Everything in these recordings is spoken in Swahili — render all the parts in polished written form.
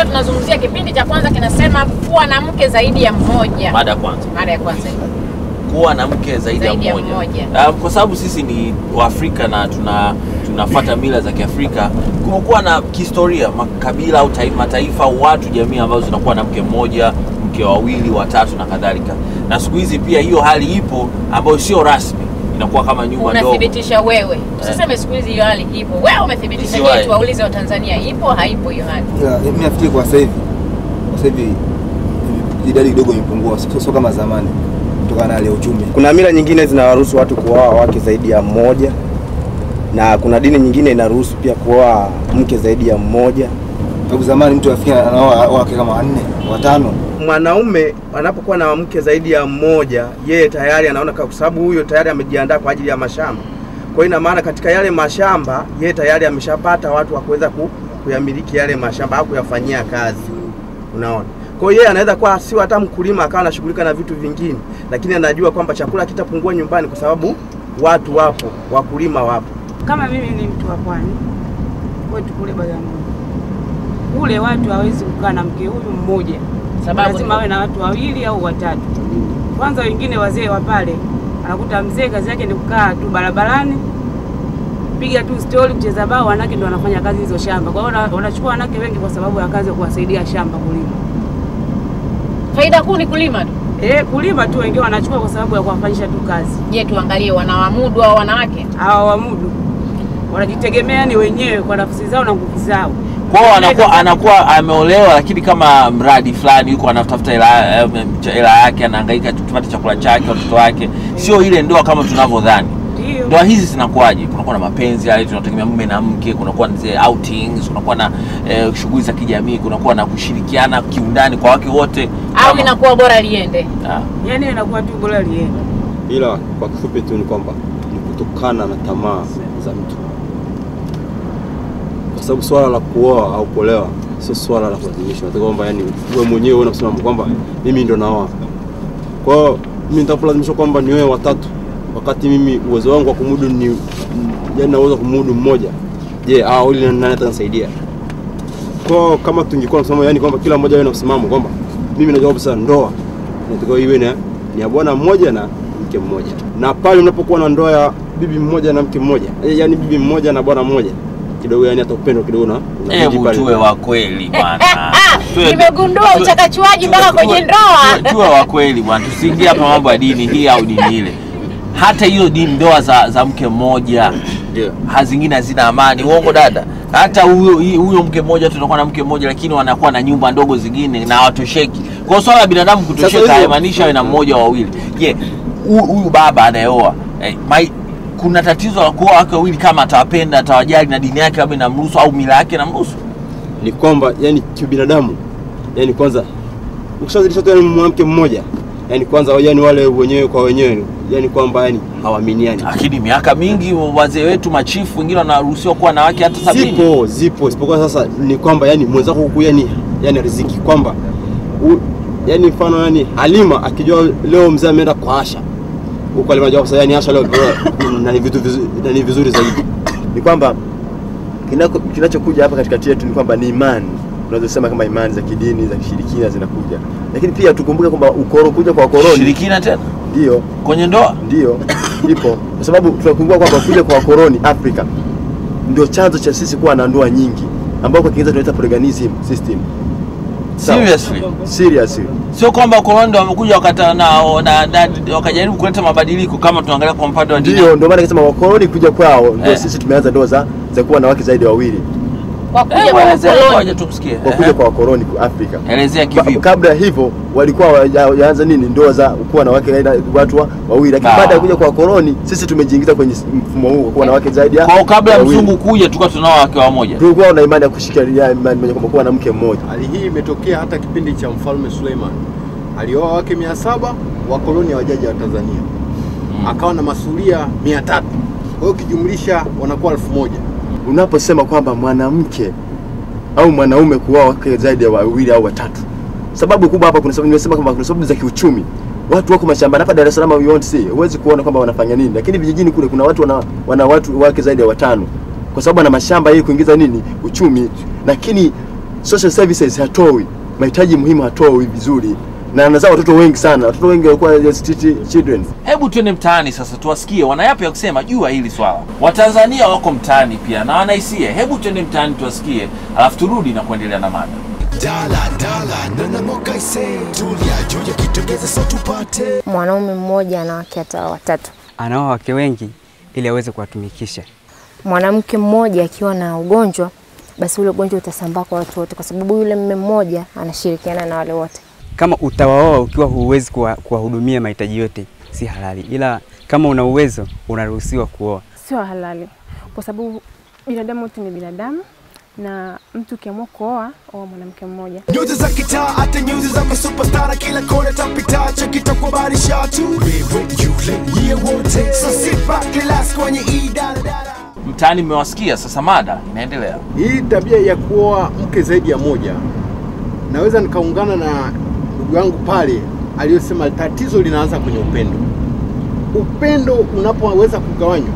tunazungumzia kipindi cha kwanza kinasema kuwa na mke zaidi ya mmoja. Mada ya kwanza. Mada ya kwanza. Kuwa na mke zaidi ya mmoja. Kwa sababu sisi ni Waafrika na tunafuata mila za Kiafrika, kumekuwa na kihistoria makabila au mataifa watu jamii ambazo zinakuwa na mke mmoja, mke wawili, watatu na kadhalika. Na siku hizi pia hiyo hali ipo ambayo sio rasmi, inakuwa kama nyumba ndogo. Unathibitisha wewe. Usiseme siku hizi hiyo hali ipo. Wewe umethibitisha. Je, tuwaulize wa Tanzania ipo haipo hiyo hali? Mimi nafikiri kwa sasa hivi idadi kidogo imepungua, sio kama zamani kutokana na hali ya uchumi. Kuna mila nyingine zinawaruhusu watu kuoa wake zaidi ya mmoja, na kuna dini nyingine inaruhusu pia kuoa mke zaidi ya mmoja. Sababu zamani mtu afikia anaoa wake kama 4, 5. Mwanaume anapokuwa na mke zaidi ya mmoja, yeye tayari anaona kwa sababu huyo tayari amejiandaa kwa ajili ya mashamba. Kwa hiyo ina maana katika yale mashamba yeye tayari ameshapata watu wa kuweza kuyamiliki yale mashamba au kuyafanyia kazi. Unaona? Kwa hiyo yeye anaweza kuwa sio hata mkulima akawa anashughulika na vitu vingine, lakini anajua kwamba chakula kitapungua nyumbani kwa sababu watu wapo, wakulima wapo. Kama mimi ni mtu wa pwani, kwetu kule Bagamoyo, kule watu hawezi kukaa na mke huyu mmoja. Sababu lazima awe na watu wawili au watatu. Kwanza wengine wazee wa pale, anakuta mzee kazi yake ni kukaa tu barabarani, piga tu story, kucheza bao, wanawake ndio wanafanya kazi hizo shamba. Kwa hiyo wanachukua wanawake wengi kwa sababu ya kazi ya kuwasaidia shamba kulima. Faida kuu ni kulima tu. Kulima tu, wengine wanachukua kwa sababu ya kuwafanyisha tu kazi. Je, tuangalie wanawamudu au wanawake? Hawamudu. Wanajitegemea ni wenyewe kwa nafsi zao na nguvu zao. Kwa hiyo anakuwa ameolewa lakini kama mradi fulani yuko anatafuta hela yake, anahangaika kupata chakula chake, watoto wake. Sio ile ndoa kama tunavyodhani. Ndoa hizi zinakuaje? Kunakuwa na mapenzi yale tunategemea mume na mke, kunakuwa na zile outings, kunakuwa na shughuli za kijamii, kunakuwa na kushirikiana kiundani kwa wake wote. Au inakuwa bora liende? Yaani inakuwa tu bora liende. Ila kwa kifupi tu ni kwamba ni kutokana na tamaa za mtu. Kwa sababu swala la kuoa au kuolewa sio swala la kulazimishwa. Nataka kwamba yani wewe mwenyewe unasema kwamba mimi ndo naoa. Kwa hiyo mimi nitapolazimishwa kwamba ni wewe watatu, wakati mimi uwezo wangu wa kumudu ni yani naweza kumudu mmoja. Je, hao ili nani atanisaidia? Kwa kama tungekuwa msimamo yani kwamba kila mmoja awe na msimamo kwamba mimi najua kabisa ndoa inatakiwa iwe ni ya bwana mmoja na mke mmoja. Na pale unapokuwa na ndoa ya bibi mmoja na mke mmoja, yani bibi mmoja na bwana mmoja, kidogo yani hata upendo kidogo na hebu tuwe wa kweli bwana. Nimegundua uchakachuaji mpaka kwenye ndoa. Tuwe wa kweli bwana, tusiingie hapa mambo ya dini hii au dini ile. Hata hiyo dini ndoa za mke mmoja ndio hazingine hazina amani. Uongo dada? Hata huyo mke mmoja tunakuwa na mke mmoja lakini wanakuwa na nyumba ndogo zingine na hawatosheki. Kwa hiyo swala la binadamu kutosheka haimaanishi awe na mmoja au wawili. Je, huyu baba anayeoa kuna tatizo la kuoa wake wawili kama atawapenda, atawajali na dini yake labda inamruhusu au mila yake inamruhusu? Ni kwamba yani kibinadamu, yani kwanza ukishazidisha tu yani mwanamke mmoja, yani kwanza yani wale wenyewe kwa wenyewe, yani kwamba yani hawaaminiani. Lakini miaka mingi wazee wetu machifu wengine wanaruhusiwa kuwa na wake hata 70. Zipo isipokuwa sasa ni kwamba yani mwenzako huku yani riziki kwamba yani mfano yani Halima akijua leo mzee ameenda kwa Asha, huko Halima anajua yani Asha leo na ni vitu vizuri, na ni vizuri zaidi. Ni kwamba kinachokuja hapa katikati yetu ni kwamba ni imani. Unaweza sema kama imani za kidini, za kishirikina zinakuja. Lakini pia tukumbuke kwamba ukoro kuja kwa wakoloni. Shirikina tena? Ndio. Kwenye ndoa? Ndio. Ipo. Kwa sababu tunakumbuka kwamba kuja kwa wakoloni Afrika ndio chanzo cha sisi kuwa na ndoa nyingi, ambao kwa Kiingereza tunaita polyganism system. Seriously? Seriously. Sio kwamba wakoloni wamekuja wakata na wakajaribu kuleta mabadiliko kama tunaangalia kwa mpande wa dini. Ndio, ndio maana nikasema wakoloni kuja kwao ndio sisi tumeanza ndoa za kuwa na wake zaidi ya wawili. Kwa kuja kwa wakoloni tumsikie. Kwa kuja kwa wakoloni Afrika. Elezea kivipi? Kabla hivyo walikuwa waanza nini ndoa za kuwa na wake watu wawili, lakini baada ya kuja kwa wakoloni sisi tumejiingiza kwenye mfumo huu kuwa na wake zaidi ya. Kwa kabla mzungu kuja tulikuwa tunao wake wamoja. Tulikuwa na imani ya kushikilia imani moja kwamba kuwa na mke mmoja. Hali hii imetokea hata kipindi cha Mfalme Suleiman. Alioa wake 700, wakoloni hawajaja wa Tanzania. Akawa na masuria 300. Kwa hiyo kijumlisha wanakuwa 1000. Unaposema kwamba mwanamke au mwanaume kuoa wake zaidi ya wawili au watatu, sababu kubwa hapa kuna sababu, nimesema kwamba kuna sababu za kiuchumi. Watu wako mashambani hapa Dar es Salaam, you won't see, huwezi kuona kwamba wanafanya nini, lakini vijijini kule kuna watu wana watu wake zaidi ya watano kwa sababu ana mashamba ili kuingiza nini uchumi. Lakini Social services hatoi, mahitaji muhimu hatoi vizuri, na anazaa watoto wengi sana. Watoto wengi walikuwa street children. Hebu twende mtaani sasa tuwasikie wana yapi ya kusema juu ya hili swala. Watanzania wako mtaani pia na wanahisia. Hebu twende mtaani tuwasikie, alafu turudi na kuendelea na mada. Dala dala nana mokaise tulia joja kitokeza sasa tupate. Mwanaume mmoja ana wake hata watatu. Anaoa wake wengi ili aweze kuwatumikisha. Mwanamke mmoja akiwa na ugonjwa, basi ule ugonjwa utasambaa kwa watu wote, kwa sababu yule mume mmoja anashirikiana na wale wote. Kama utawaoa ukiwa huwezi kuwahudumia mahitaji yote, si halali. Ila kama una uwezo unaruhusiwa kuoa. Sio halali kwa sababu binadamu wote ni binadamu, na mtu kiamua kuoa oa mwanamke mmoja. Nyuzi za kitaa hata nyuzi za superstar, kila kona tapita cheki takubarisha tu wewe yule yeye wote. So sit back relax kwenye idara. Mtaani mmewasikia, sasa mada inaendelea. Hii tabia ya kuoa mke zaidi ya moja, naweza nikaungana na ndugu yangu pale aliyosema tatizo linaanza kwenye upendo. Upendo unapoweza kugawanywa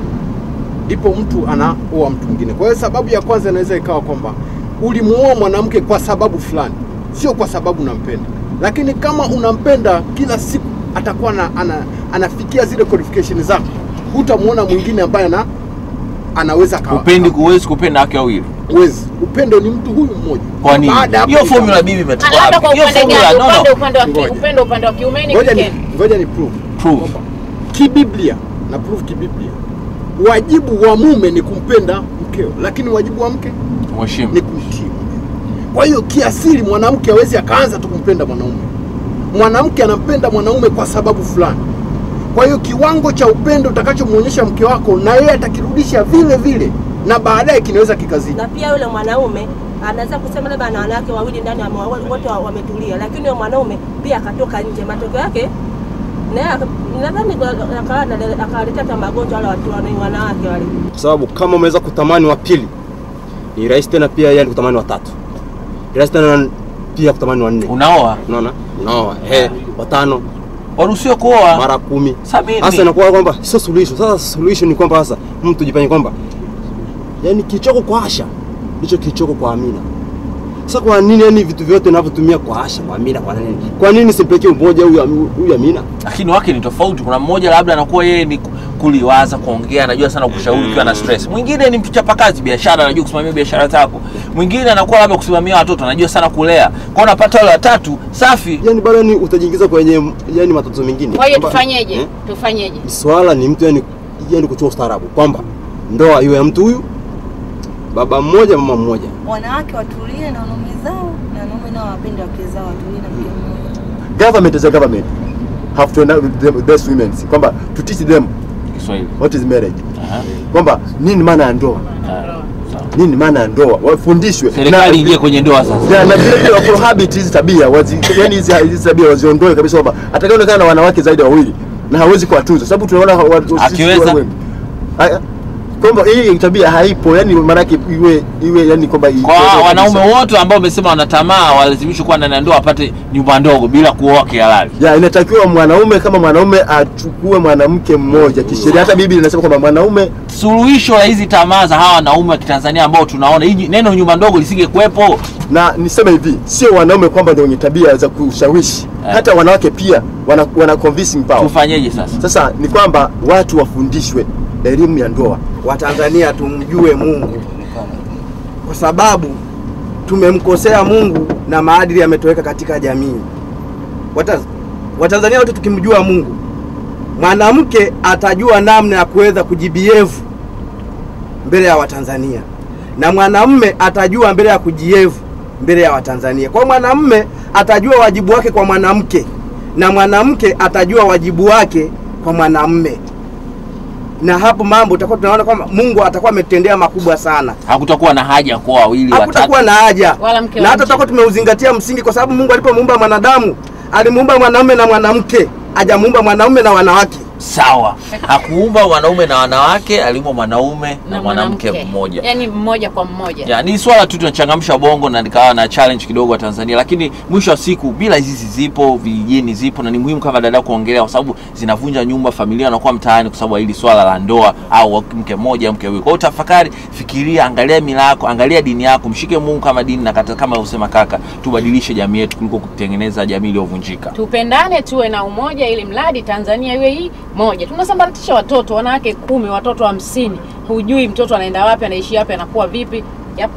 ndipo mtu anaoa mtu mwingine. Kwa hiyo sababu ya kwanza inaweza ikawa kwamba ulimuoa mwanamke kwa sababu fulani, sio kwa sababu unampenda. Lakini kama unampenda, kila siku atakuwa anafikia zile qualification zako. Hutamuona mwingine ambaye anaweza kawa. Upendi huwezi kupenda wake wawili. Huwezi. Upendo ni mtu huyu mmoja. Kwa nini? Hiyo formula bibi imetoka wapi? Hiyo formula no no. Upande wa upendo upande wa kiume ni kike. Ngoja ni prove. Prove. Kibiblia na prove kibiblia. Wajibu wa mume ni kumpenda mkeo, lakini wajibu wa mke mheshimu, ni kumtii. Kwa hiyo kiasili mwanamke hawezi akaanza tu kumpenda mwanaume. Mwanamke anampenda mwanaume kwa sababu fulani. Kwa hiyo kiwango cha upendo utakachomuonyesha mke wako na yeye atakirudisha vile vile, na baadaye kinaweza kikazidi. Na pia yule mwanaume anaweza kusema labda ana wanawake wawili ndani ya wote wametulia, lakini yule mwanaume pia akatoka nje, matokeo yake na nadhani akaleta magonjwa wale watu wanawake wale. Kwa sababu kama umeweza kutamani wa pili, ni rahisi tena pia yani kutamani wa tatu. Ni rahisi tena pia kutamani wa nne. Unaoa? Unaona? Unaoa. Watano. Waruhusiwa kuoa mara 10. 70. Sasa inakuwa kwamba sio suluhisho. Sasa suluhisho ni kwamba sasa mtu jifanye kwamba yani kichoko kwa Asha ndicho kichoko kwa Amina. Sasa kwa nini yani vitu vyote ninavyotumia kwa Asha, kwa Amina, kwa nini? Kwa nini simpelekee mmoja huyu Amina? Lakini wake ni tofauti. Kuna mmoja labda anakuwa yeye ni kuliwaza, kuongea, anajua sana kushauri ukiwa na stress. Mwingine ni mchapa kazi, biashara, anajua kusimamia biashara zako. Mwingine anakuwa labda kusimamia watoto, anajua sana kulea. Kwa unapata wale watatu safi. Yani bado ni utajiingiza kwenye yani matatizo mengine. Kwa hiyo tufanyeje? Tufanyeje? Swala ni mtu yani kutoa ustaarabu kwamba ndoa iwe ya mtu huyu, baba mmoja mama mmoja. Wanawake watulie na wanaume zao, na wanaume nao wapende wake zao, watulie na mke mmoja. Government is a government. Have to know the best women. Kwamba to teach them Kiswahili. What is marriage? Kwamba nini maana ya ndoa? Nini maana ya ndoa? Wafundishwe. Serikali ingie kwenye ndoa sasa. Na vile vile wa prohibit hizi tabia, yani hizi tabia waziondoe kabisa, kwamba atakayeonekana na wanawake zaidi ya wawili na hawezi kuwatunza, sababu tunaona akiweza kwamba hii tabia haipo, yani maana yake iwe yani kwamba kwa wanaume wote ambao wamesema wana tamaa walazimishwe kuwa ndani ya ndoa apate nyumba ndogo bila kuoa kihalali. Ya inatakiwa mwanaume kama mwanaume achukue mwanamke mmoja kisheria. Hata Biblia inasema kwamba mwanaume, suluhisho la hizi tamaa za hawa wanaume wa Kitanzania ambao tunaona hii neno nyumba ndogo lisingekuepo. Na niseme hivi, sio wanaume kwamba ndio wenye tabia za kushawishi. Hata wanawake pia wana convincing power. Tufanyeje sasa? Sasa ni kwamba watu wafundishwe elimu ya ndoa. Watanzania tumjue Mungu, kwa sababu tumemkosea Mungu na maadili yametoweka katika jamii. Watanzania wote tukimjua Mungu, mwanamke atajua namna ya kuweza kujibehave mbele ya Watanzania, na mwanamume atajua mbele ya kujievu mbele ya Watanzania. Kwa mwanamume atajua wajibu wake kwa mwanamke, na mwanamke atajua wajibu wake kwa mwanamume. Na hapo mambo tutakuwa tunaona kwamba Mungu atakuwa ametendea makubwa sana. Hakutakuwa na haja kwa wawili watatu. Hakutakuwa na haja. Na hata tutakuwa tumeuzingatia msingi, kwa sababu Mungu alipomuumba mwanadamu, alimuumba mwanamume na mwanamke, hajamuumba mwanamume na wanawake. Sawa. Hakuumba wanaume na wanawake, aliumba mwanaume na mwanamke mmoja. Yaani mmoja kwa mmoja. Ya, ni swala tu tunachangamsha bongo na nikawa na challenge kidogo wa Tanzania, lakini mwisho wa siku bila hizi zipo, vijijini zipo, na ni muhimu kama dada kuongelea kwa sababu zinavunja nyumba, familia wanakuwa mtaani kwa sababu hili swala la ndoa au mke mmoja mke wawili. Kwa hiyo tafakari, fikiria, angalia mila yako, angalia dini yako, mshike Mungu kama dini na kama usema kaka, tubadilishe jamii yetu kuliko kutengeneza jamii iliyovunjika. Tupendane, tuwe na umoja ili mradi Tanzania iwe hii moja. Tunasambaratisha watoto, wanawake 10, watoto 50. Hujui mtoto anaenda wapi, anaishi wapi, anakuwa vipi. Yep.